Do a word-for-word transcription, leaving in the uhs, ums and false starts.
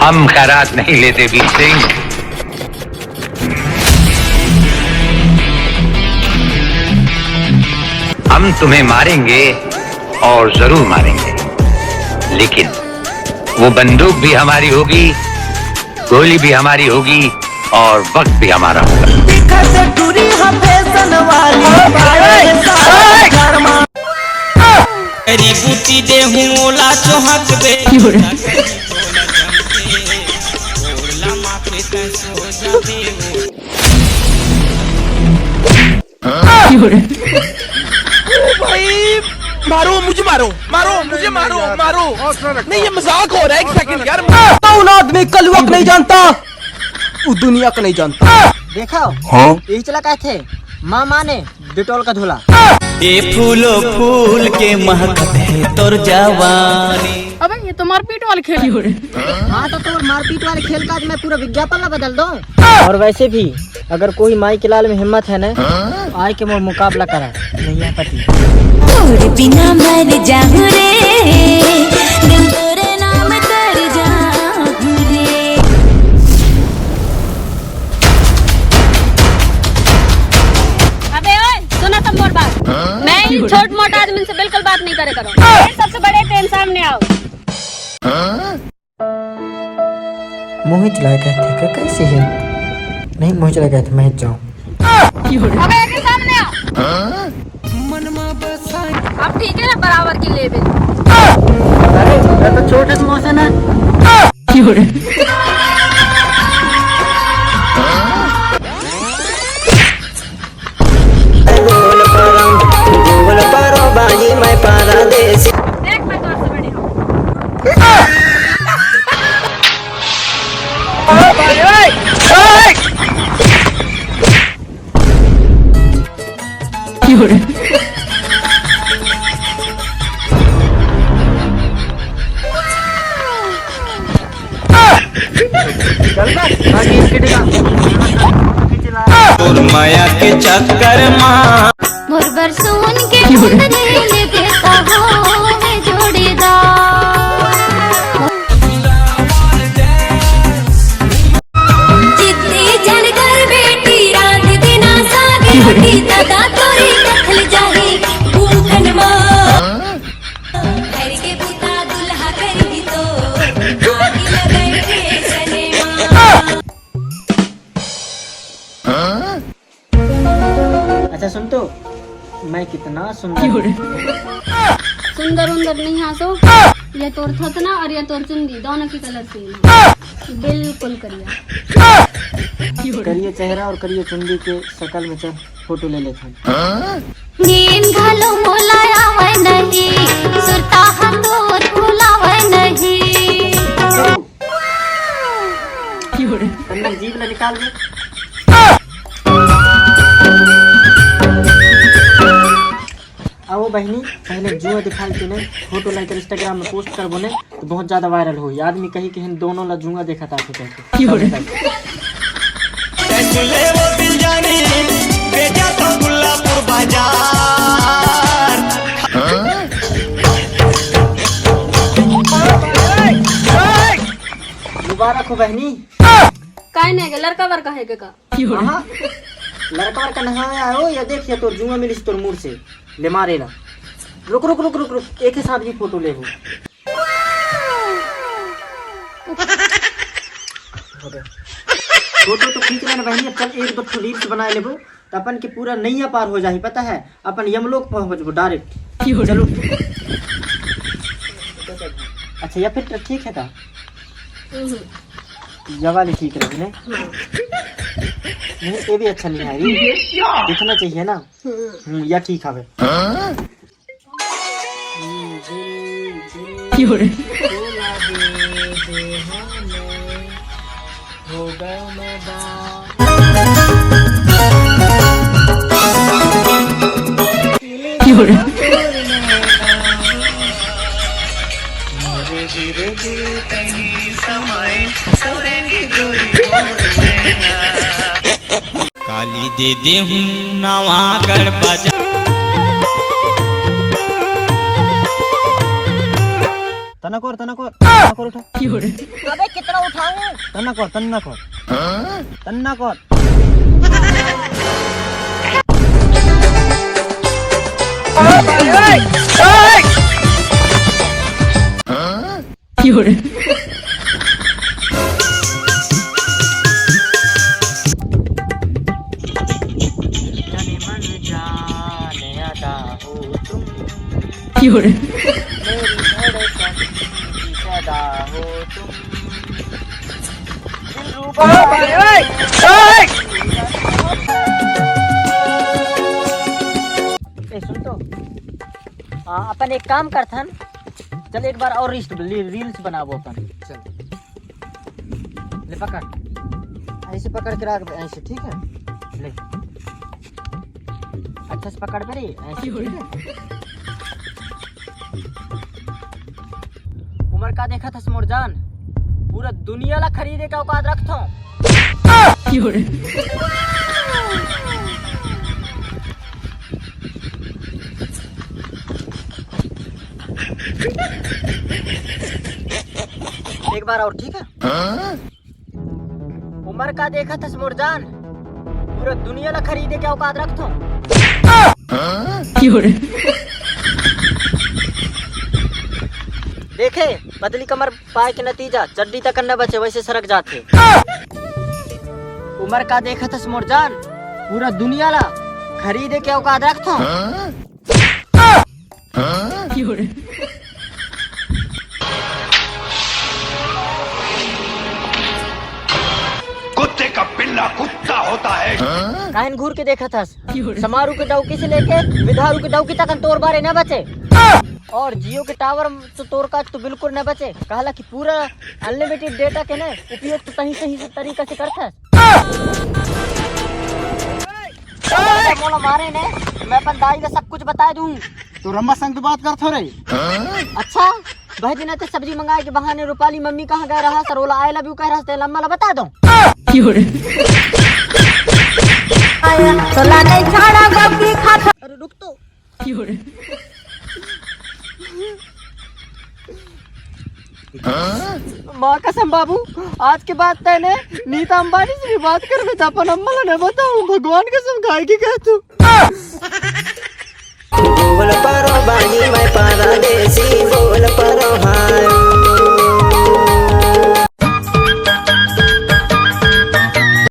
हम खैरात नहीं लेते बीर सिंह। हम तुम्हें मारेंगे और जरूर मारेंगे, लेकिन वो बंदूक भी हमारी होगी, गोली भी हमारी होगी और वक्त भी हमारा होगा। दिखत दूरी हा फैशन वाली। तेरी बूटी दे हूँ ओला चोहक दे। भाई, मारो मुझे, मारो, मारो मुझे, मारो, मारो। नहीं, ये मजाक हो रहा है, एक सेकंड यार। कौन आदमी कलुआ को नहीं जानता, वो दुनिया को नहीं जानता। देखा? हाँ? यही चला कहते, माँ माने डिटोल का धुला। ए फूलो फूल के महकत है तोर जवानी। अबे, ये तो मारपीट वाली खेल। हाँ, तो तोर मारपीट वाले खेल का आज मैं पूरा विज्ञापन ला बदल दूं। और वैसे भी, अगर कोई माई के लाल में हिम्मत है ना, आय के मोर मुकाबला करा, नहीं है पति। तोर बिना मर जाहूं रे, दिल तोरे नाम कर जाहूं रे। अबे ओए, सुना सब मोर बात। मैं इन छोट मोट आदमी से बिल्कुल बात नहीं करे करो। सबसे बड़े ट्रेन सामने आओ। मोहित ला कहते का कैसे है? नहीं, मोहित ला कहते मैं जाऊँ। अबे आके सामने आ। अब ठीक है ना, बराबर की लेवल। अरे, ये तो छोटे समोसे ना। गोल पारो, गोल पारो, बाजी मैं पारा देसी। देख, मैं तोर से बड़ी हूँ। चल बे, बाकी इसके टिका। तोर माया के चक्कर मा। मोर बर सोन के मुंदरी ले देता हो मैं जोड़ीदार। जितनी जन घर बेटी रात दिना सागे रोटी दादा तोरी दखल जाही भूखन मा। घर के बूता दुल्हा करही तो आगी लगई के सनेमा। अच्छा सुन तो, मैं कितना सुंदर हूँ। सुंदर उंदर नहीं हँसो, ये तोर थथना और ये तोर चुंदी दोनों की कलर सेम है, बिल्कुल करिया। करिए चेहरा और करिए चुंदी के शकल में चल फोटो ले लेथन। नींद घलो मोला आवै नहीं, सुरता ह तोर भुलावै नहीं। तन्ने जीभ ला निकाल दे। आओ बहिनी, पहले जुआ दिखाई के ने फोटो लेकर Instagram में post करबो ने, तो बहुत ज्यादा viral होही। आदमी कही कि इन दोनों ला जुआ देखत आथे कह के। की हो रे? सुन ले वो दिल जानी, बेचा तो गुल्लापुर बाजार। मुबारक हो बहनी। काय नहीं गे, लड़का वड़का है के का? की हो रे? हाँ, लड़का वड़का नहावे आयो, या देख, या तोर जुआ मिलिस तोर मुड़ से, ले मारे ला। रुक, रुक, रुक, रुक, रुक, एक ही साथ भी फोटो लेबो। फोटो तो खींच लेना बहनी, अब चल एक दो ठो reels बना लेबो, तो अपन के पूरा नैया पार हो जाही, पता है, अपन यमलोक पहुंचबो direct। की हो रे? चलो। अच्छा, या फिर ठीक है का? हम्म। या वाली ठीक रही ने? हाँ। नहीं, ये भी अच्छा नहीं है, ये दिखना चाहिए ना। हम्म। हम्म, या ठीक हवे। की हो रे? की हो रे? काली दे दे हूँ नवा गढ़ बाजार। तनकोर, तनकोर, तनकोर उठा। अबे कितना उठा? तन्ना कर, तन्ना कर। तन्ना कर। ए, सुन तो। आ, अपन एक काम करथन, चल एक बार और रील्स, रील्स बनाबो अपन। चल, ले पकड़, ऐसे पकड़ के रख, ऐसे, ठीक है? ले, अच्छा से पकड़ बे रे, ऐसे, ठीक है? उमर का देखत हस मोर जान, पूरा दुनिया ला खरीदे के औकात रखथों। एक बार और, ठीक है? उमर का देखत हस मोर जान, पूरा दुनिया ला खरीदे के औकात रखथों। देखे, पतली कमर पाए के नतीजा, चड्डी तक न बचे, वैसे सरक जाथे। उमर का देखत हस मोर जान, पूरा दुनिया ला खरीदे के औकात रखथों। कुत्ते का पिल्ला कुत्ता होता है। काहेन घूर के देखत हस? समारू के डौकी से लेके विधारू के डौकी तक तोर बारे न बचे। और जियो के टावर तो तोर का तो बिल्कुल न बचे। कहला कि पूरा अनलिमिटेड डेटा के न उपयोग तो सही सही से तरीका से करत हस। मोला मारे ने, मैं अपन दाई ला सब कुछ बता दूं। तो रम्मा संग तो बात करथो रे। अच्छा, वह दिन ते सब्जी मंगाए के बहाने रूपाली मम्मी कहाँ गए रहा सर, ओला आई लव यू कह रहा, ते लम्मा ला बता दो। तो लागे झाड़ा गोभी खात। अरे रुक तो। माँ कसम बाबू, आज के बाद तैने नीता अंबानी से भी बात करबे त अपन अम्मा ला न बताऊं, भगवान कसम खाए की कह तू। बोल पारो बानी मैं पारा दे।